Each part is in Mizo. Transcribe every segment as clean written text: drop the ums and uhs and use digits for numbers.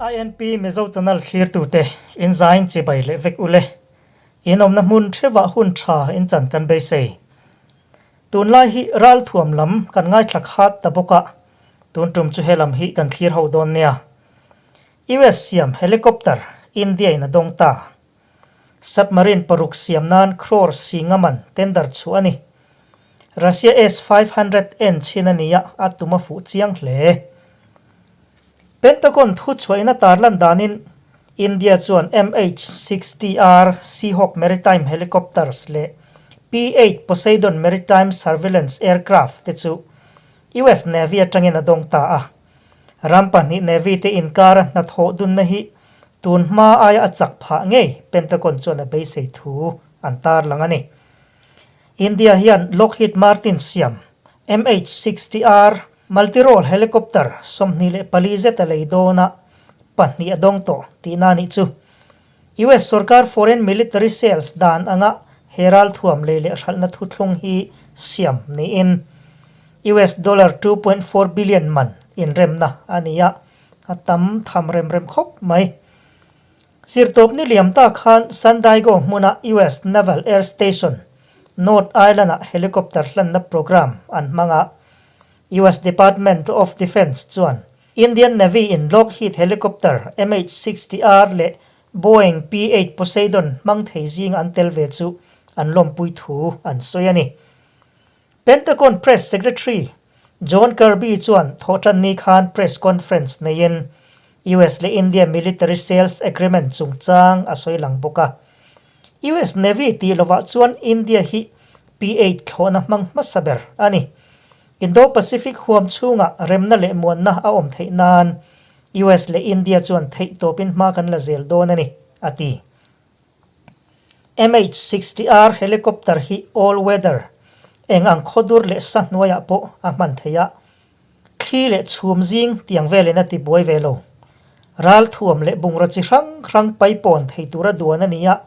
INP Mizo Channel thlirtute in zain chibai leh vek ule. In awmna hmun theuhah hun tha in chan kan beisei. Tunlai hi ralthuam lam kan ngaithla khat ta bawk a, tun tum chu he lam hi kan thlir ho dawn nia. US siam helicopter India in a dawng ta. Submarine paruk siam nan crore singa man tender chhuah a ni. Russia S-500 en chhin a ni a, a tum a fuh chiang hle. Pentagon thu chhuahin a tarlan danin India chuan MH-60R Seahawk maritime helicopters leh P-8 Poseidon maritime surveillance aircraft te chu US Navy atangin a dawng ta a. Ram pahnih Navy te inkara hnathawh dunna hi tun hma aia a chak phah ngei Pentagon chuan a beisei thu an tarlang a ni. India hian Lockheed Martin siam MH-60R multirole helicopter 24 zet a lei dawn a, pahnih a dawng tawh tihna a nih chu. US sorkar Foreign Military Sales dan anga he ralthuam lei leh hralhna thuthlung hi siam niin US dollar 2.4 billion man inremna a ni a, a tam tham rem rem khawp mai. Zirtawpni liam ta khan San Diego hmuna US Naval Air Station, North Island-ah helicopter hlanna program an hmang a, US Department of Defence chuan Indian Navy in Lockheed helicopter MH-60R leh Boeing P-8 Poseidon hmang thei zinga an tel ve chu an lawmpui thu an sawi a ni. Pentagon Press Secretary John Kirby chuan thawhtanni khan press conference neiin US leh India military sales agreement chungchang a sawi lang bawk a. US Navy tih lovah chuan India hi P-8 thlawhna hmang hmasa ber a ni. Indo-Pacific huam chhungah remna leh muanna a awm theih nan US leh India chuan theihtawpin hma kan la zel dawn a ni, a ti. MH-60R helicopter hi all weather, eng ang khawdur leh sa hnuaiah pawh a hman theih a, thli leh chhum zing tiang velin a ti buai ve lo. Ralthuam leh bungraw chi hrang hrang paipawn thei tura duan a ni a,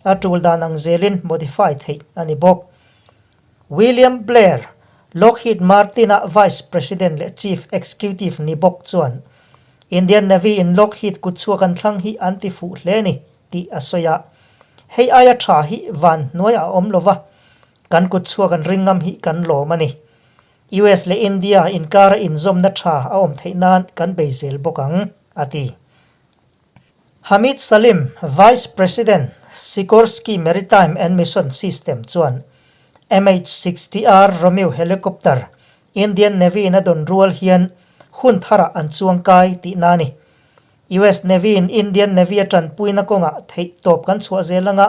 a tul dan ang zelin modify theih a ni bawk. William Blair, Lockheed Martin-a Vice President leh Chief Executive ni bawk chuan Indian Navy in Lockheed kutchhuak an thlang hi an ti fuh hle a ni. tih a sawi a, Hei aia tha hi van hnuaiah a awm lova, kan kut chhuak an ring ngam hi kan lawm a ni. US leh India inkara inzawmna tha a awm theih nan kan bei zel bawk ang, a ti. Hamid Salim, Vice President, Sikorsky Maritime and Mission System chuan MH-60R Romeo helicopter Indian Navy in a dawn rual hian hun tharah an chuangkai tihna a ni. US Navy in Indian Navy a tanpuina kawngah theih tawp kan chhuah zel anga,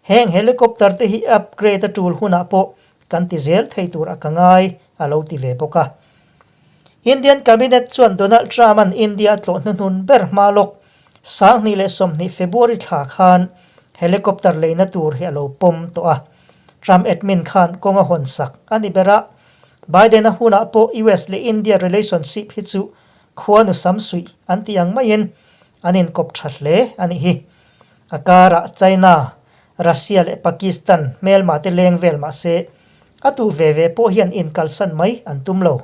heng helicopter te hi upgrade a tul hunah pawh kan ti zel thei tur a ka ngai, a lo ti ve bawk a. Indian Cabinet chuan Donald Trump-a'n India a tlawh hnuhnun ber hma lawk 2020 February thla khan helicopter leina tur hi a lo pawm tawh a. Trump admin khan kawng a hawn sak a ni ber a, Biden-a hunah pawh US leh India relationship hi chu Khuanu sam suih an tih ang maiin an inkawp tha hle a nih hi. A karah China, Russia leh Pakistan hmelma te leng vel mah se a tu ve ve pawh hian inkalsan mai an tum lo.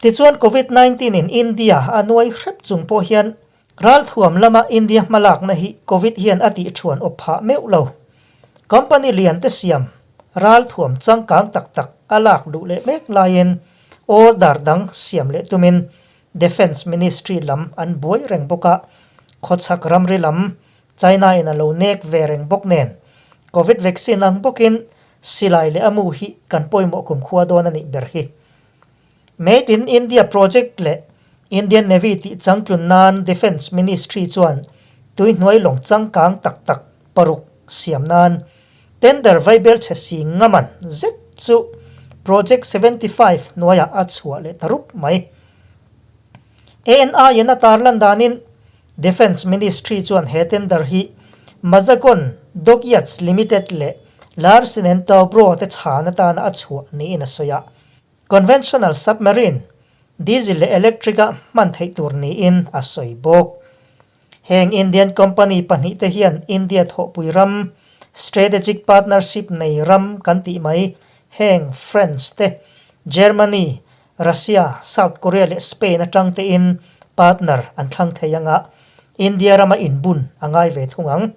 Tichuan Covid 19 in India a nuai hrep chung pawh hian Ralthuam lama India hmalakna hi Covid hian a tihṭhuan awp phah meuh lo. Company lian te siam ralthuam changkang tak tak a lak luh leh mek laiin order dang siam leh tumin Defence Ministry lam an buai reng bawk a, khawchhak ramri lam China in a lo nek ve reng bawk nen Covid vaccine ang bawkin silai leh a mu hi kan pawimawh kumkhua dawn a nih ber hi. Made in India project leh Indian Navy tih changtlun nan Defence Ministry chuan tuihnuai lawng changkang tak tak paruk siam nan tender vaibel chhe si ngaman zet chu Project 75 hnuaiah a chhuah leh ta rup mai. ANI in a tarlan danin Defence Ministry chuan he tender hi Mazagon Dockyards Limited leh Larsen and Toubro te chhan atana a chhuah niin a sawi a. Conventional submarine, diesel leh electric-a hman theih tur niin a sawi bawk. Heng Indian company pahnihte hian India thawhpui ram, strategic partnership nei ram kan tih mai, heng France te, Germany, Russia, South Korea leh Spain atang tein partner an thlang thei anga India rama inbun a ngai ve thung ang.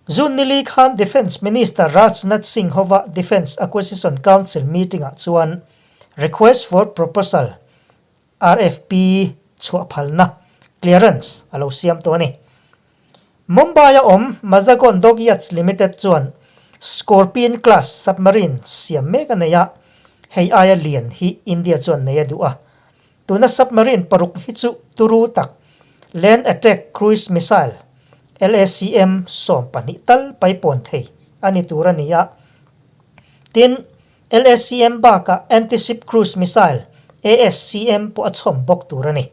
June nili khan Defence Minister Rajnath Singh hova Defence Acquisition Council meeting-ah chuan Request for Proposal, RFP, chhuah phalna, clearance, a lo siam tawh a ni. Mumbai-a awm Mazagon Dockyards Limited chuan Scorpene class submarine siam mek a nei a, hei aia lian hi India chuan nei a duh a. Tuna submarine paruk hi chu turu tak Land Attack Cruise Missile, LACM, 12 tal paipawn thei a ni tur a ni a. Tin, LACM bakah Anti-Ship Cruise Missile, ASCM, pawh a chhawm bawk tur a ni.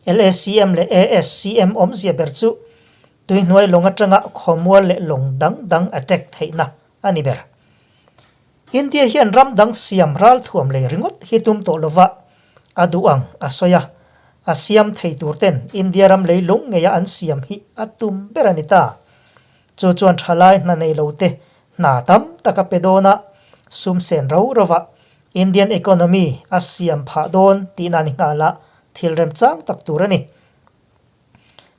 LACM leh ASCM awmzia ber chu tuihnuai lawng atanga khawmual leh lawng dang dang attack theihna a ni ber. India hian ram dang siam ralthuam lei ringawt hi tum tawh lova a duh ang a sawi a, a siam thei tur ten India ram leilung ngeia an siam hi a tum ber a ni ta. Chu chuan thalai hna nei lo te hna tam tak a pe dawn a, sum sen ro rova Indian economy a siam phah dawn tihna ni nghal a, thil remchang tak tur a ni.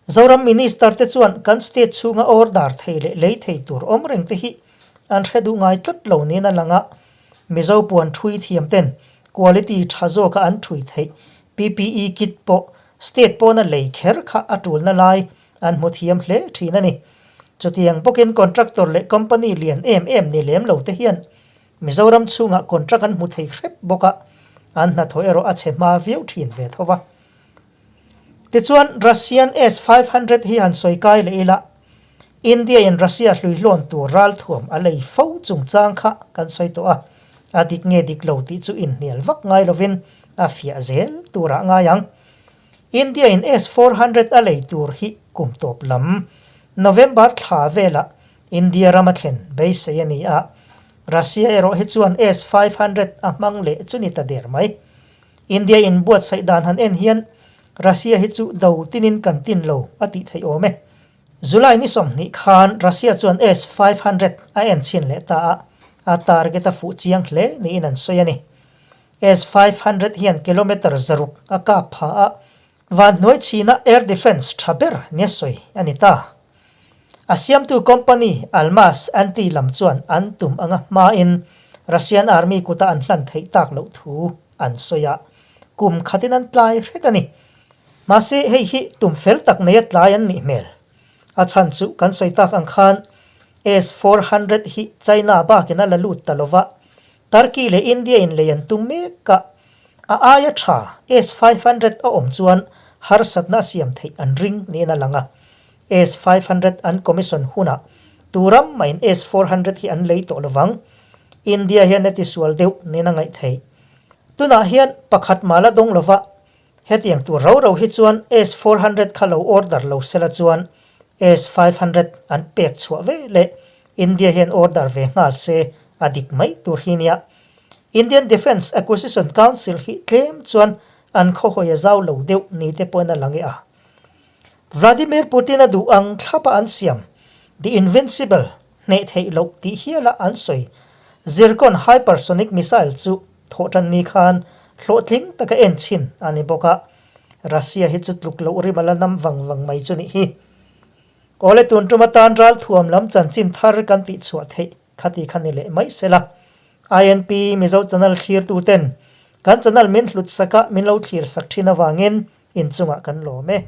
Zoram Minister te chuan kan state chhunga order thei leh lei thei tur awm reng te hi an hre duh ngai tlat lo niin a lang a, Mizo puan thui thiam ten quality tha zawka an thui theih PPE kit pawh state pawna lei kher kha a tulna lai an hmu thiam hle thin a ni. Chutiang bawkin contractor leh company lian em em ni lem lo te hian Mizoram chhungah contract an hmu thei hrep bawk a, an hnathawh erawh a chhe hma viau thin ve tho va. Tichuan, Russian S 500 hi han sawi kai leh ila, India in Russia hluihlawn tur ralthuam a lei fo chungchang kha kan sawi tawh a, a dik nge dik lo tih chu inhnial vak ngai lovin a fiah zel turah ngai ang. India in S 400 a lei tur hi kum tawp lam November thla velah India rama thlen beisei a ni a, Russia erawh hi chuan S 500 a hmang leh chu ni ta der mai. India in buatsaih dan han en hian Russia hi chu do tinin kan tin lo a tih theih awm e. July ni 20 khan Russia chuan S 500 a en chhin leh ta a, a target a fuh chiang hle niin an sawi a ni. S 500 hian kilometre 600 a kap pha a, Vanhnuai chhina air defence tha ber nia sawi a ni ta. A siamtu company Almaz Anti lam chuan an tum anga hmain Russian Army kuta an hlan theih tak loh thu an sawi a, kum khatin an tlai hret a ni. Mahse hei hi tum fel tak neia tlai an nih hmel. A chhan chu kan sawi tak ang khan S 400 hi China bakin a la lut ta lova, Turkey leh India in lei an tum mek a, a aia tha S 500 a awm chuan harsatna a siam theih an ring niin a lang a. S 500 an commission hunah tu ram mahin S 400 hi an lei tawh lovang. India hian a tisual deuh niin a ngaih theih. Tunah hian pakhat mah la dawng lova Hetiang tur rau rau hi chuan S 400 kha lo order lo sela chuan S 500 an pek chhuah ve leh India hian order ve nghal se a dik mai tur hi nia. Indian Defence Acquisition Council hi tlem chuan an khawhawi a zau lo deuh ni te pawhin a lang e a. Vladimir Putin a duh ang thlapa an siam The Invincible hneh theih loh tih hiala an sawi Zircon hypersonic missile chu Thawhtan ni khan hlawhtling taka en chhin a ni bawk a, Russia hi chu tluk loh rim a la nam vang vang mai chu nih hi. Awle tun tum atan ralthuam lam chanchin thar kan tih chhuah theih kha ti kha ni leh mai sela. INP Mizo channel thlirtu ten kan channel min hlut sak a min lo thlir sak thin avangin inchungah kan lawm e.